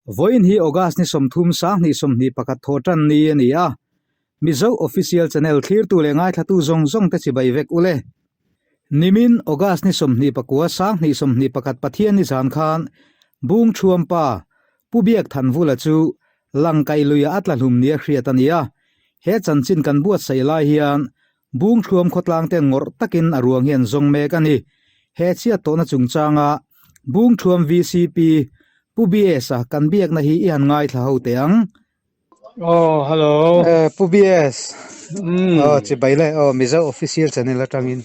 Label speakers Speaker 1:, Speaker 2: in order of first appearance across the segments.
Speaker 1: Vawiin hi August ni 30 sang 21 thawhtan ni a ni a, Mizo Official Channel thlirtu leh ngaithlatu zawng zawng te chibai vek u le. Nimin August ni 29 sang 21 Pathian ni zan khan Bung Thuampa Pu Biak Thanvula chu Langkaih luia a tla hlum nia hriat a ni a, he chanchin kan buatsaih lai hian Bung Thuam khawtlang ten ngawrh takin a ruang hi an zawng mek a ni. He chhiat tawhna chungchanga Bung Thuam VCP Pu BS-a kan biakna hi i han ngaithla ho teh ang.
Speaker 2: Aw, hello.
Speaker 1: Eh, Pu BS. Mm. Aw, chibai le. Aw, Mizo Official Channel atangin.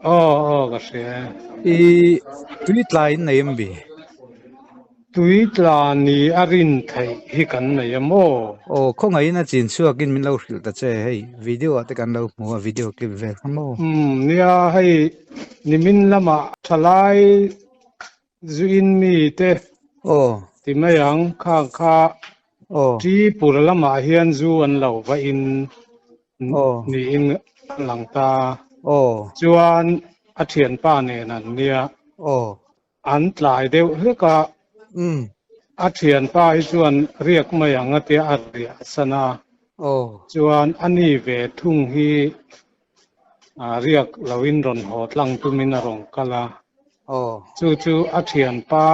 Speaker 2: Aw, aw, ka hria.
Speaker 1: I tui tla in nei em bi?
Speaker 2: Tui tla ni a rin theih hi kan nei a maw?
Speaker 1: Aw, khawngaihin a chin chhuakin min lo hrilh ta che. Hei, video ah te kan lo hmu a, video clip vel kha maw?
Speaker 2: Umm, nia, hei nimin lamah thalai Zuin mi te ti mai ang, khang kha Tripura lamah hian zu an lo va in niin a lang ta. Chuan a thianpa nen an nia, an tlai deuh hlek a, a thianpa hi chuan riak mai ang a tia a riah san a, chuan a ni ve thung hi riak loin rawn haw tlang tumin a rawn kal a. Chu chu a thianpa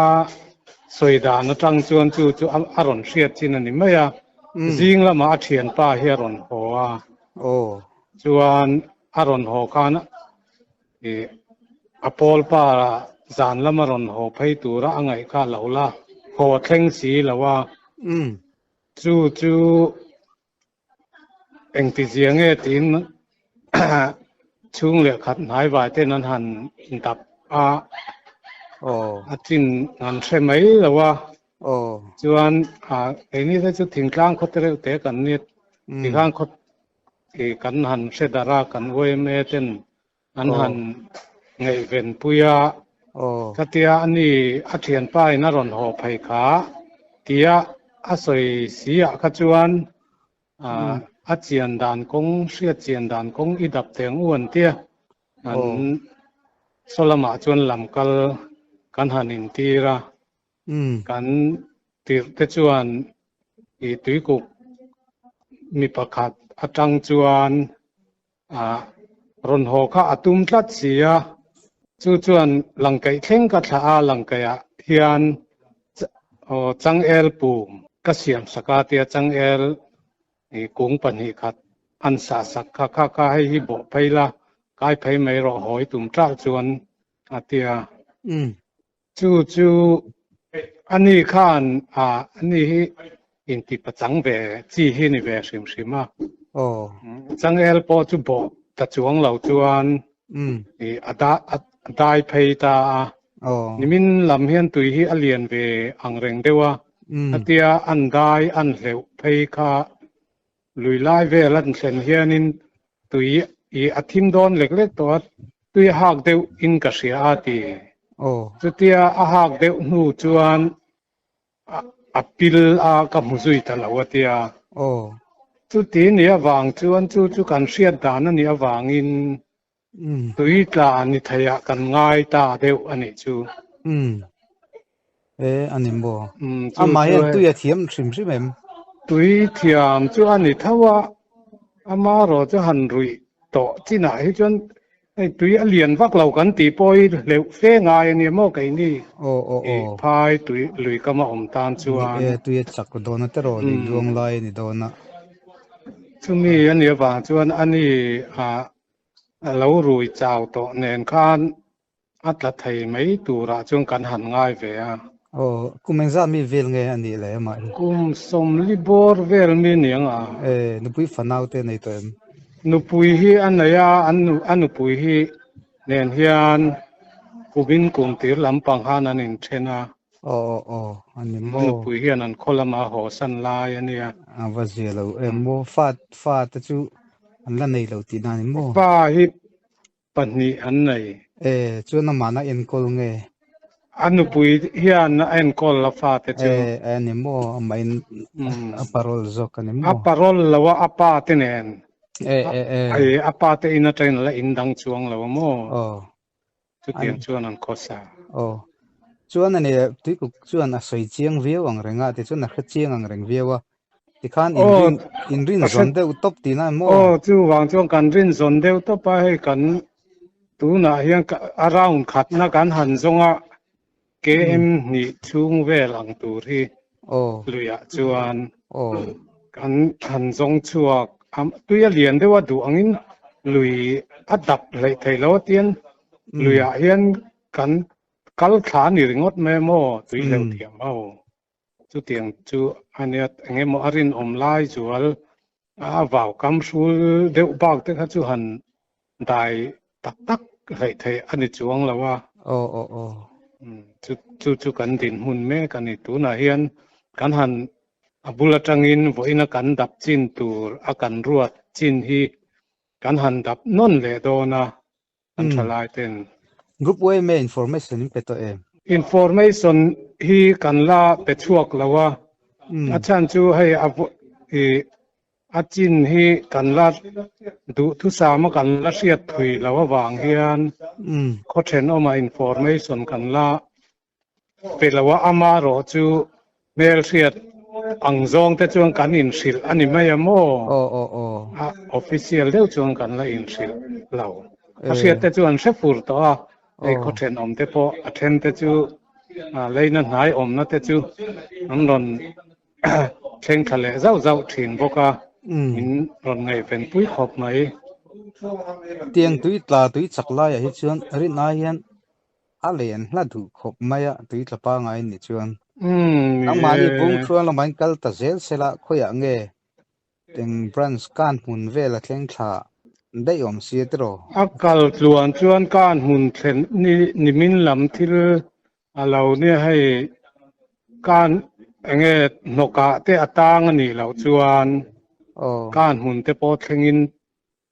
Speaker 2: sawi dan atang chuan chu chu a rawn hriat chin a ni mai a. Zing lamah a thianpa hi a rawn haw a. Chuan a rawn haw khan a pawlpa zan lama rawn haw phei tura a ngaih kha a lo la haw thleng si lo a. Chu chu Engti zia nge tiin chhung leh khat hnai vai ten an han dap a, a chin an hre mai lo a, chuan keini te chu thingtlang khaw te reuh te kan ni, tikhan khaw kan han hre darh a, kan yma ten an han ngaihven pui a, khatia a ni a thianpa in a rawn haw phei kha tia a sawi si ah kha chuan a chian dan kawng hriat chian dan kawng i dap teng u an tia an saw lamah chuan lam kal kan han intir a, kan tirh te chuan i tuikuk mi pakhat atang chuan Rawn haw kha a tum tlat si a, chu chuan Langkaih thleng ka thlah a, Langkaihah hian changel pum ka siam sak a tia changel kung pahnih khat an sah sak kha, kha kha hei hi bawh phei la, kai phei mai rawh hawi tum ṭah chuan a tia. Chu chu ani khan ani hi inti pachang ve chi hi ni ve hrim hrim a. Changel pawh chu bawh ta chuang lo chuan a dai phei ta a. Nimin lam hian tui hi a lian ve ang reng deuh a. Khatia an dai an hleuh phei kha Lui lai vel an thlen hianin tui i a thim dawn lek lek tawh a, tui a hak deuh in ka hria a ti. Chutia a hak deuh hnu chuan a pil a ka hmu zui ta lo a tia. Chuti ni avang chuan chu chu kan hriat dan a nih avangin Tui tla ni theiah kan ngai ta deuh a nih chu.
Speaker 1: Umm. E a ni maw? Umm chu Amah hian tui a thiam hrim hrim em?
Speaker 2: Tui thiam chu a ni tho a, ama erawh chu han ruih tawh chinah hi chuan hei tui a lian vak lo kan tih pawh hi hleuh fe ngai a nia maw keini
Speaker 1: Aw aw
Speaker 2: aw. Phai tui lui kama awm tan chuan.
Speaker 1: Ni e, tui a chak dawn a tiraw lui luang lai a ni dawn a.
Speaker 2: Chumi a nih avang chuan a ni ah A lo rui chau tawh nen khan a tla thei mai turah chuan kan han ngai ve a.
Speaker 1: Aw, kum engzah mi vel nge a nih leh amah hi?
Speaker 2: Kum sawmli bawr vel mi ni ang a.
Speaker 1: E, nupui fanau te nei tawh em?
Speaker 2: Nupui hi a nei a, a nupui hi nen hian kumin kum tir lampang khan an inthen a.
Speaker 1: Aw aw aw, a ni maw?
Speaker 2: A nupui hian an khaw lama haw san lai a nia.
Speaker 1: A va zia lo em maw? Fa fa te chu an la nei lo tihna a ni maw?
Speaker 2: Fa hi pahnih an nei.
Speaker 1: E, chuan amahna enkawl nge?
Speaker 2: A nupui hian a enkawl a fa te chu.
Speaker 1: E, a ni maw? Amahin a parole zawk a ni maw?
Speaker 2: A parole lo a, a pa te nen.
Speaker 1: E, e, e.
Speaker 2: A pa te in atangin a la indang chuang lo a maw?
Speaker 1: Aw.
Speaker 2: Chutiang chuan an khawsa.
Speaker 1: Aw. Chuan ani tuikuk chuan a sawi chiang viau ang reng a, tichuan a hre chiang ang reng viau a. Tikhan in rin in rin zawn deuh tawp tihna em maw?
Speaker 2: Aw, chuvang chuan kan rin zawn deuh tawp a, hei kan tunah hian a round khatna kan han zawng a, KM hnih chhung vel ang tur hi luiah chuan kan han zawng chhuak. Tui a lian deuh a duh angin lui a dap hleih theih lo a tian luiah hian kan kal thla a ni ringawt mai maw tui hleuh thiam ho. Chutiang chu a nia, eng emaw a rinawm lai zual a vau kam hrul deuh bak te kha chu han dai tak tak hleih theih a ni chuang lo a.
Speaker 1: Aw aw aw.
Speaker 2: Chu chu chu kan dinhmun mek a ni. Tunah hian kan han a bul atangin vawiina kan dap chin tur a kan ruat chin hi kan han dap nawn leh dawn a. an tha lai ten.
Speaker 1: Group yma information in pe tawh em?
Speaker 2: Information hi kan la pe chhuak lo a, a chhan chu hei a i a chin hi kan la duhthusam a kan la hriat thui lo avang hian khaw thenawmah information kan la Pe lo a, amarawh chu hmelhriat ang zawng te chuan kan inhrilh a ni mai a maw?
Speaker 1: Aw aw aw.
Speaker 2: A official deuh chuan kan la inhrilh lo. A hriat te chu an hre fur tawh a, hei khaw thenawm te pawh a then te chu leina hnai awmna te chu an rawn thleng thla leh zauh zauh thin bawk a, min rawn ngaihven pui khawp mai.
Speaker 1: Tiang tui tla tui chak laiah hi chuan rinai hian A len hla duh khawp mai a, tui tla pangai ni chuan. Nangmahni bung thuan lamah in kal ta zel sela khawiah nge eng branch kan hmun vel a thleng thla daih awm sia tiraw?
Speaker 2: A kal tluan chuan kan hmun thlen ni nimin lam thil a lo nia hei kan enge hnawkah te a tang a nih loh chuan kan hmun te pawh thlengin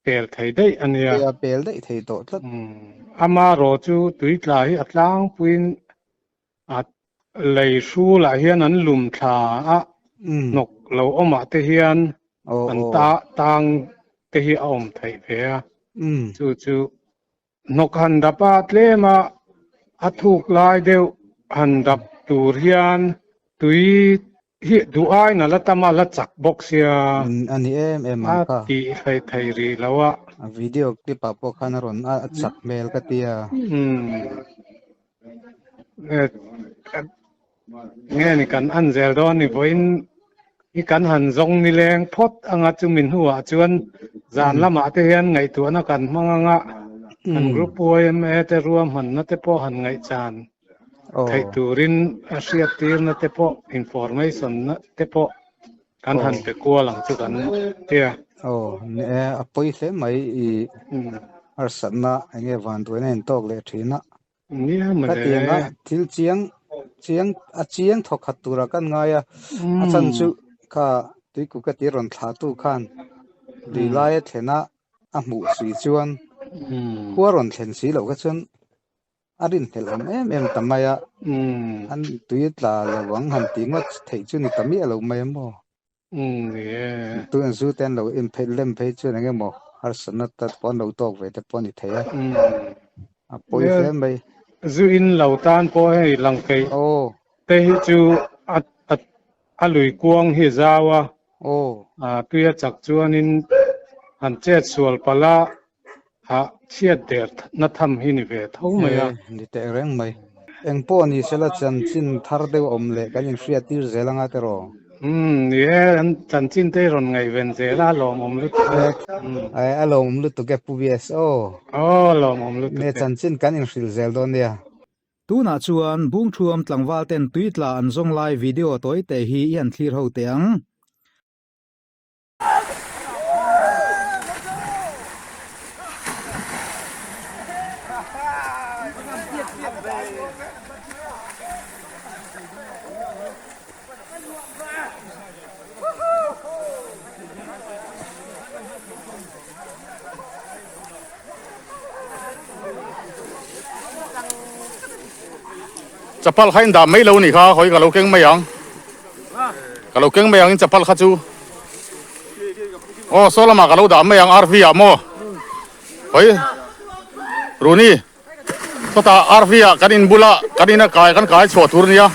Speaker 2: pel thei daih a nia.
Speaker 1: Tia pel daih thei tawh tlat.
Speaker 2: Amarawh chu tuitla hi a tlangpuiin a lei hrulah hian an lum thla a, hnawk lo awmah te hian an tang te hi a awm theih ve a. Chu chu Hnawk han dap a tlem a, a thuk lai deuh han dap tur hian tui hi duh aiin a la tam a, a la chak bawk sia.
Speaker 1: A ni em em ang kha.
Speaker 2: A tih hleih thei rih lo a.
Speaker 1: A video clip ah pawh khan a rawn a chak hmel ka ti a.
Speaker 2: Nge ni kan an zel dawn ni vawiin hi kan han zawng nileng phawt anga chumi hnuah chuan zan lamah te hian ngaihtuahna kan hmang anga kan group yma te ruahmanna te pawh han ngaihchan theih turin a hriattirna te pawh information na te pawh kan han pe kual ang chu kan tia.
Speaker 1: Aw ni e a pawi hle mai i harsatna enge vanduaina intawk leh thin a. Khatianga thil chiang chiang a chiang thawk khat tura kan ngai a, a chhan chu kha tuikuk a tir rawn thlah tu khan lui laia thlen a a hmuh si chuan khua rawn thlen si loh kha chuan a rinhlelh awm em em ta mai a, an tui tla lo ang han tih ngawt theih chu ni ta miah lo mai a maw. Tun zu te an lo in phei lem phei chuan eng emaw harsatna te pawh an lo tawk ve te pawh a ni thei a, a pawi hle mai.
Speaker 2: Zu in lo tan pawh hei lang theih te hi chu a a lui kuang hi zau a, tui a chak chuanin han chet sual palh a, hah chhiat der na tham hi ni ve tho mai a.
Speaker 1: Ni teh reng mai. Eng pawh ni sela chanchin thar deuh awm leh kan inhriat tir zel anga tiraw?
Speaker 2: Umm ni e, an chanchin te rawn ngaihven zel a, lawmawm lutuk e.
Speaker 1: E, a lawmawm lutuk e Pu BS aw.
Speaker 2: Aw, lawmawm lutuk e.
Speaker 1: Ne chanchin kan inhrilh zel dawn nia.
Speaker 3: Tunah chuan Bungthuam tlangval ten tuitla an zawng lai video tawi teh hi i han thlir ho teh ang.
Speaker 4: Chapal kha in dah mai lo ni kha hawi ka lo keng mai ang ka lo keng mai ang in chapal kha chu aw saw lamah ka lo dah mai ang RV ah maw hawi Runi. Sawtah RV ah kan in bula kan in a kai kan kai chhuah tur ania.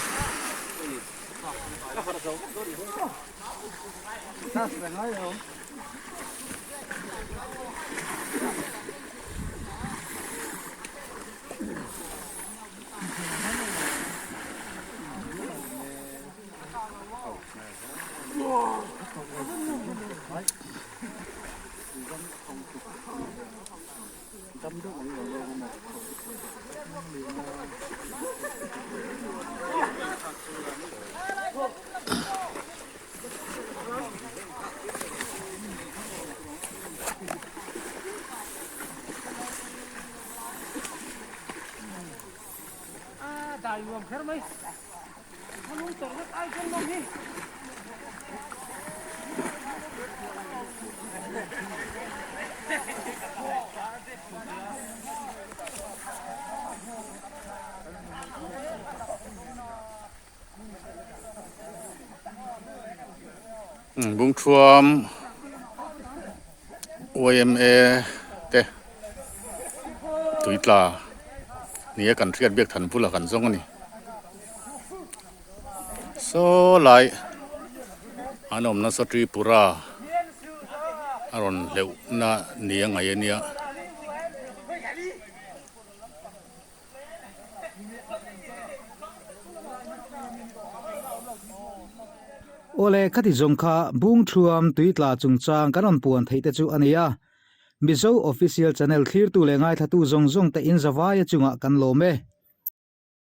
Speaker 4: Bungthuam yma te tuitla nia kan hriat biak than bula kan zawng a ni. Saw lai an awm nasa Tripura a rawn hleuh na ni a ngaih a nia.
Speaker 1: Awle khati zawng kha Bungthuam tuitla chungchang kan rawn puan theih te chu a ni a. Mizo Official Channel thlirtu leh ngaithlatu zawng zawng te in zavaia chungah kan lawm e.